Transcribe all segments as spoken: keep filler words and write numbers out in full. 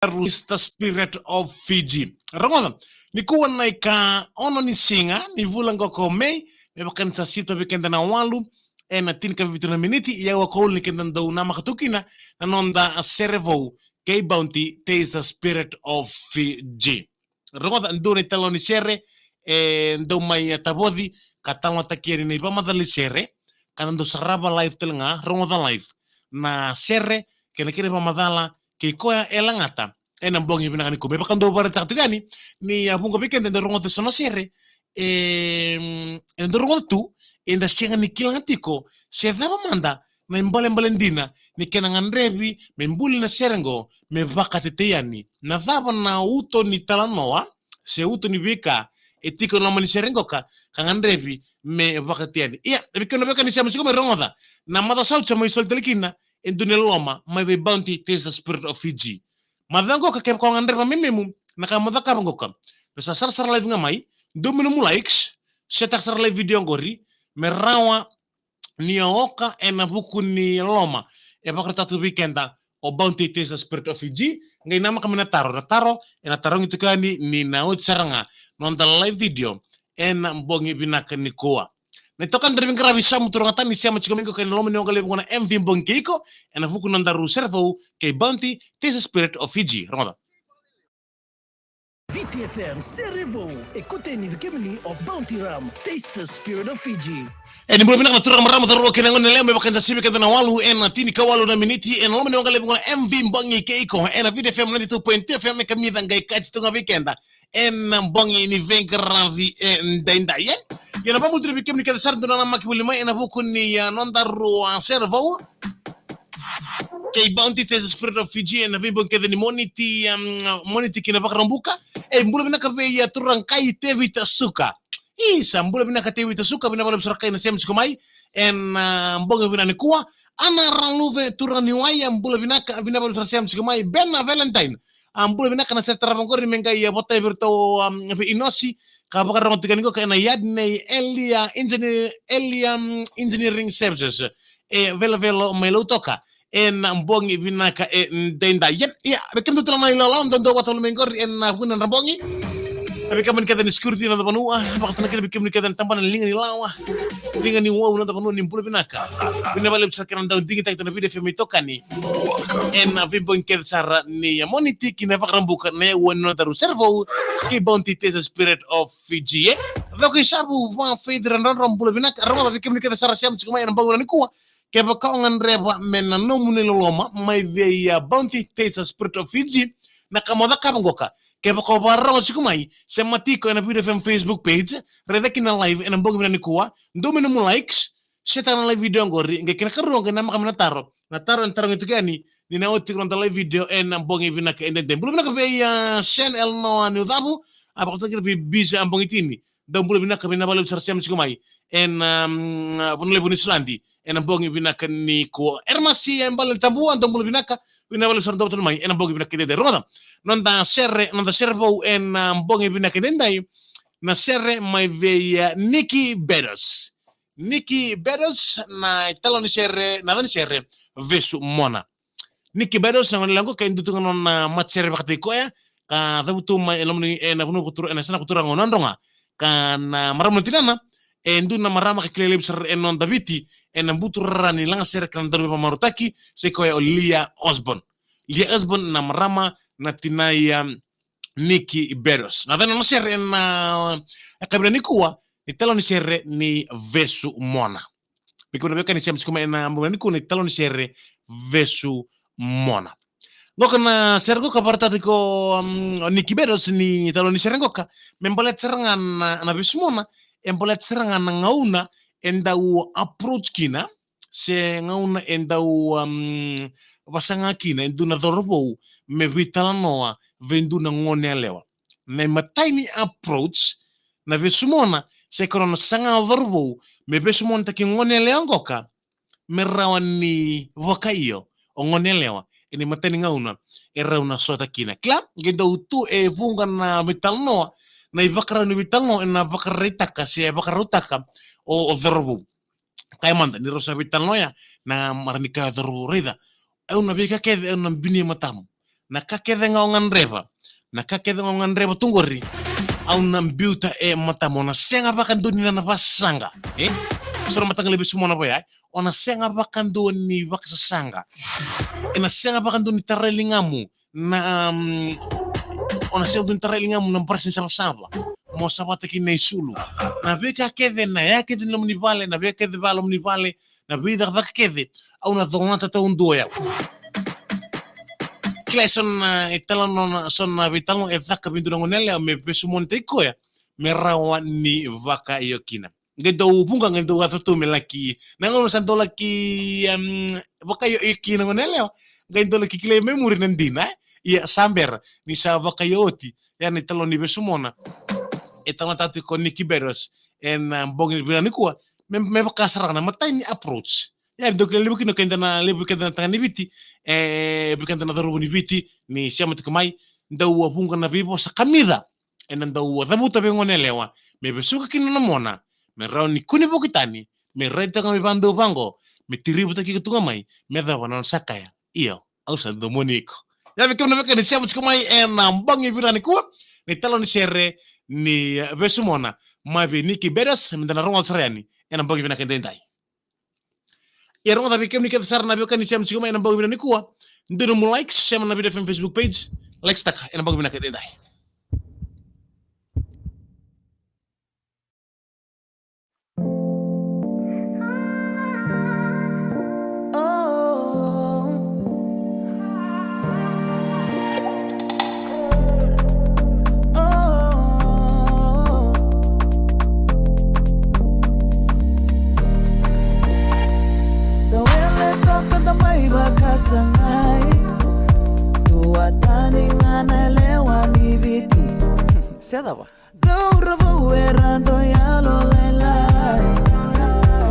Taste the Spirit of Fiji. Rogoca, nikua na ika ono ni siga ni vula qo ko May, me vaka ni sa sita vei keda na walu ena tinikavitu na miniti, ia au a kau ni keda dau namaka tu kina na noda sere vou kei Bounty, Taste the Spirit of Fiji. Rogoca, dua na italanoa ni sere e dau mai tavoci ka talanoataki yani na ivakamacala ni sere, ka da dau sarava live tale ga, rogoca live na sere kei na kena ivakamacala kei koya e lagata ena bogi vinaka nikua. Me vaka dau vakaraitaka tiko yani ni a vuqa vei keda e dau rogoca eso na sere, e, e dau rogoca tu, eda sega ni kila ga tiko se cava mada na ibalebale dina ni kena gadrevi me buli na sere qo me vakatetei yani. Na cava na uto ni talanoa se uto ni veika e tiko ena loma ni sere qoka ka gadrevi me vakatetei yani? Ia, e vei kemuni na veiwekani, sema tiko mai, rogoca. Na macawa sa oti sa mai soli tale kina e dua na iloloma mai vei Bounty, Taste the Spirit of Fiji. Macawa qoka, kevaka o gadreva me memu na ka mo cakava qoka, me sa sarasara live ga mai, dua mai nomu likes, share-taka sara live video qori, me rawa ni o oka ena vuku ni loma e vakaraitaka tu vei keda o Bounty, Taste the Spirit of Fiji. Qai namaka mai na taro, na taro ena tarogi tiko yani ni na oti sara ga noda live video ena bogi vinaka nikua. Na itokani, draiva qaravi, Samu Turagatani, sema tiko mai qo kei na loma ni waqa levu qo na M V Bogi Kei Iko ena vuku ni nodaru sere vou kei Bounty, Taste the Spirit of Fiji. Rogoca. Viti F M, sere vou, e kauta yani vei kemuni o Bounty Rum, Taste the Spirit of Fiji. E, ni bula vinaka na turaga, marama, cauravou kei na goneyalewa, me vaka ni sa sivi keda na walu ena tinikawalu na miniti ena loma ni waqa levu qo na M V Bogi Kei Iko ena Viti F M ninety-two point two F M, e kamica qai kati tu ga vei keda ena bogi ni veiqaravi edaidai, e. Ia na vakabula tu vei kemuni kece sara dou nanamaki voli mai ena vuku ni, a, nodaru, a, sere vou kei Bounty, Taste the Spirit of Fiji ena veibogi kece ni Moniti, um, Moniti ki na Vakaraubuka. E, bula vinaka vei, a, turaga kai Tevita Suka. Isa, bula vinaka Tevita Suka, vinaka vakalevu sara kai na sema tiko mai ena, a, bogi vinaka nikua. Ana Raluve, turaga ni Waia, bula vinaka, vinaka vakalevu sara sema tiko mai. Bena Valentine, a, bula vinaka. Na sere tarava qori me qai, a, votai vei iratou, a, vei Inosi ka vakarogo tiko yani qo ena yard nei Elia Engineer-, Elia, um, Engineering Services, e Velovelo mai Lautoka, ena bogi vinaka edaidai. Ia, ia, vei kemudou tale na ilawalawa dou dau vata mai qori ena vuku ni nodra bogi. Vei kemuni kece ni security na noda vanua, vakatanaki vei kemuni kece na tabana ni liga ni lawa, liga ni wau na noda vanua, ni bula vinaka. Vinaka vakalevu sara kina na dau digitaki tu na Viti F M itokani ena veibogi kece sara ni, a, Moniti ki na Vakaraubuka, na yaua ni nodaru sere vou kei Bounty, Taste the Spirit of Fiji, e. Coka i Savu, va Faith Radrodro, bula vinaka. Rogoca, vei kemuni kece sara sema tiko mai ena bogi nikua, kevaka o gadreva me na nomu na iloloma mai vei, a, Bounty, Taste the Spirit of Fiji, na ka mo cakava qoka, kevaka o vakarogo tiko mai, sema tiko ena Viti F M Facebook page, raica kina live ena bogi vinaka nikua, dua mai nomu likes, share-taka na live video qori, qai kena ikarua qai namaka mai na taro. Na taro ena tarogi tiko yani ni na oti tiko noda live video ena bogi vinaka edaidai. Bula vinaka vei, a, Shen Elnoa Niucavu, a, vakatanaki vei Bisu, a, Bogitini. Dou bula vinaka, vinaka vakalevu sara sema tiko mai ena, um, Vanua Levu Niusiladi ena bogi vinaka nikua. Ermasi, e, Bale Tabua, dou bula vinaka, vinaka vakalevu sara dou vata mai ena bogi vinaka edaidai. Rogoca noda sere, noda sere vou ena, a, bogi vinaka edaidai, na sere mai vei, a, Nikki Beddoes. Nikki Beddoes, na italanoa ni sere, na yaca ni sere, Vesu Mona. Nikki Beddoes, na goneyalewa qo, ka e dua tu ga na nona matasere vakataki koya, ka cavutu mai e loma ni, ena vanua vakaturaga, ena yasana vakaturaga o Nadroga. Ka na marama na tinana e dua na marama ka kilai levu sara ena noda Viti ena buturara ni lagasere kei na daru veivakamarautaki, sai koya o Leah Osborne. Leah Osborne na marama na tina i, um, Nikki Beddoes. Na yaca ni nona sere ena, a, yakavi nikua, na italanoa ni sere ni Vesu Mona. Vei kemuni na veiwekani sema tiko mai ena bogi nikua, na italanoa ni sere Vesu Mona. Qoka na sere qoka vakaraitaka tiko, um, o Nikki Beddoes, ni italanoa ni sere qoka me baleta sara ga na, na Vesu Mona, e baleta sara ga na gauna e dau approach kina, se gauna e dau, um, vasaga kina e dua na cauravou me veitalanoa vei dua na goneyalewa. Na imatai ni approach na Vesu Mona, sai koya na nona saga o cauravou me vesu monataki goneyalewa qoka, me rawa ni vakaio o goneyalewa ena imatai ni gauna e rau na sota kina. Kila, qai dau tu e vuqa na veitalanoa, na ivakarau ni veitalanoa ena vakaraitaka se vakarautaka o, o cauravou. Kaya mada ni rau sa veitalanoa, na marama ni kaya o cauravou, raica, au na veika kece au na binia e matamu. Na ka kece ga o gadreva, na ka kece ga o gadreva tu qori, au na biuta e matamu. O na sega vakadua ni na vakasaqa, e? So na mataqali vesu mona vaya, e? O na sega vakadua ni vakasasaqa. E na sega vakadua ni tarai ligamu na, um, o na sega vakadua ni tarai ligamu na brush ni savasava. Mo savata kina na isulu. Na veika kece, na yaya kece ni loma ni vale, na veika kece va loma ni vale, na veicakacaka kece, au na colata taudua ya. Kila e so na, e, italanoa, so na veitalanoa e caka vei dua na goneyalewa me vesu monataki koya, me rawa ni vakaio kina. Qai dau vuqa, qai dau yaco tu me laki, na gauna sa dau laki, em, vakaio kina na goneyalewa, qai dau laki kilai mai muri na dina, e? Ia sa bera ni sa vakaio oti. Ya na italanoa ni vesu mona e talanoataka tiko o Nikki Beddoes ena, a, bogi vinaka nikua, me, me vaka sara ga na imatai ni approach. Ia, dau kila levu kina o keda na, levu vei keda na tagane ni Viti, e, vei keda na cauravou ni Viti, ni sema tiko mai, dau a vuqa na veivosa kamica ena dau a cavuta vei goneyalewa me vesuka kina na mona, me rawa ni kune vuki tani, me raitaka mai vakadua vaqo, me tirivutaki iko tu ga mai, me cava na nona sa kaya. Io, au sa domoni iko. Ia, vei kemuni na weka ni sema tiko mai ena, a, bogi vinaka nikua, na italanoa ni sere ni, e, vesu mona mai vei Nikki Beddoes, me da na rogoca sara yani ena bogi vinaka edaidai. Ia, rogoca vei kemuni kece sara na weka ni sema tiko mai ena bogi vinaka nikua, dua nomu likes, sema na Viti F M Facebook page, likes taka ena bogi vinaka edaidai. Dau wele toka da mai vakasagai. Dua tani ga na yalewa ni Viti. Se cava? Cauravou era dau yalolailai.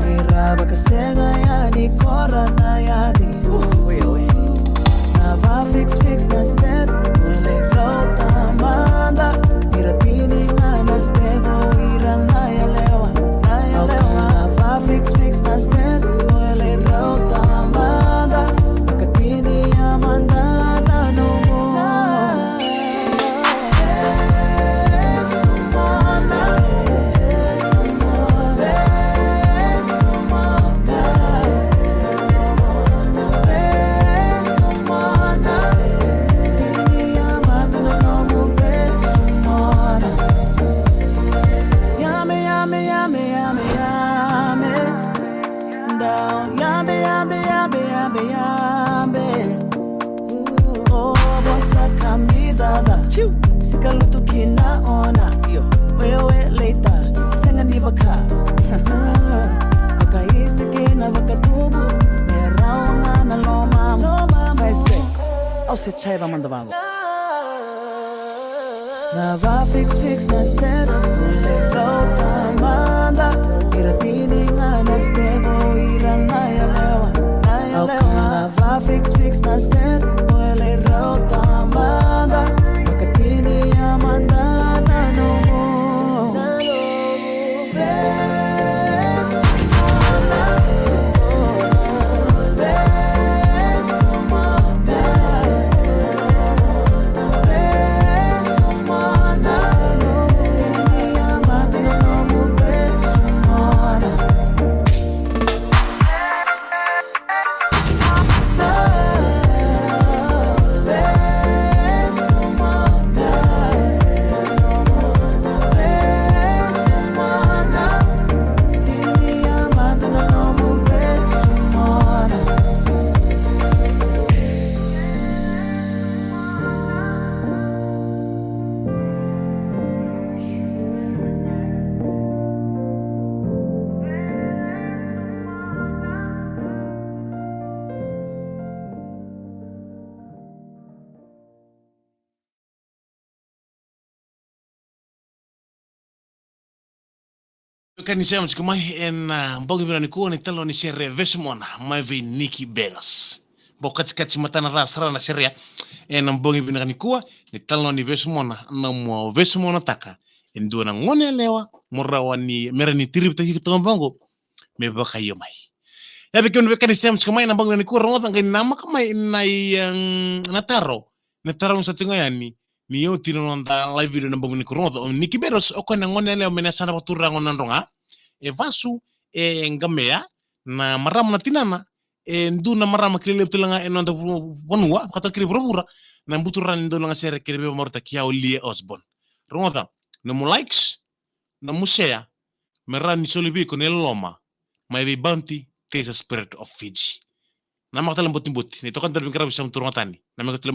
Ni ra vakasega yani ko ira na yadi. Oi, oi. Na va fix fix na set, ule rauta mada. Ni ra tini ga na step, o ira na yalewa, na yalewa. Na va fix fix na set, ule rauta mada. Vakatini ya mada na nomu. Yame, yame, yame, yame, yame. Dau yame, yame, yame, yame, yame. O vosa kamica ca. Sika lutu ki na ona. Io. Wewe later. Sega ni vaka. Vakaisa kina vakatubu. Me rawa ga na lomamu. Lomamu. Fai se. Au se chai va mada vaqo. Na va fix fix na set, ule rauta mada. Ira tini ga na step, o ira na yalewa, na yalewa. Na va fix fix na set, ule rauta mada. Vakatini ya mada na nomu. Ka ni sema tiko mai ena, ah, bogi vinaka nikua ni talo ni sere Vesumona mai vei Nikki Beras. Bo katikati matana ca sara na sere ena bogi vinaka nikua ni talo ni Vesumona, na mua Vesumonataka e dua na gone yalewa mo rawa ni mera ni tirivitaki ki toka bogo me vakaio mai. Ia vei kemuni vei ka ni sema tiko mai na bogi vinaka nikua, rogoca qai namaka mai na i, em, na taro na taro sa tiko ga yani, ni oti na noda live video na bogi nikua. Rogoca, o Nikki Beddoes, o koya na gone yalewa mai na yasana vakaturaga o Nadroga. E vasu e Qamea, na marama na tinana, e dua na marama kilai levu tale ga e noda vu-, vanua, vakatau kina i vuravura, na buturara ni dau lagasere kei na veivakamarautaki, ya o Lia Osborne. Rogoca, nomu likes, nomu share, me rawa ni soli vei iko na yalololoma mai vei Bounty, Taste the Spirit of Fiji. Namaka tale Botiboti, ni toka tale veiqaravi sa mutu rogatani. Namaka tale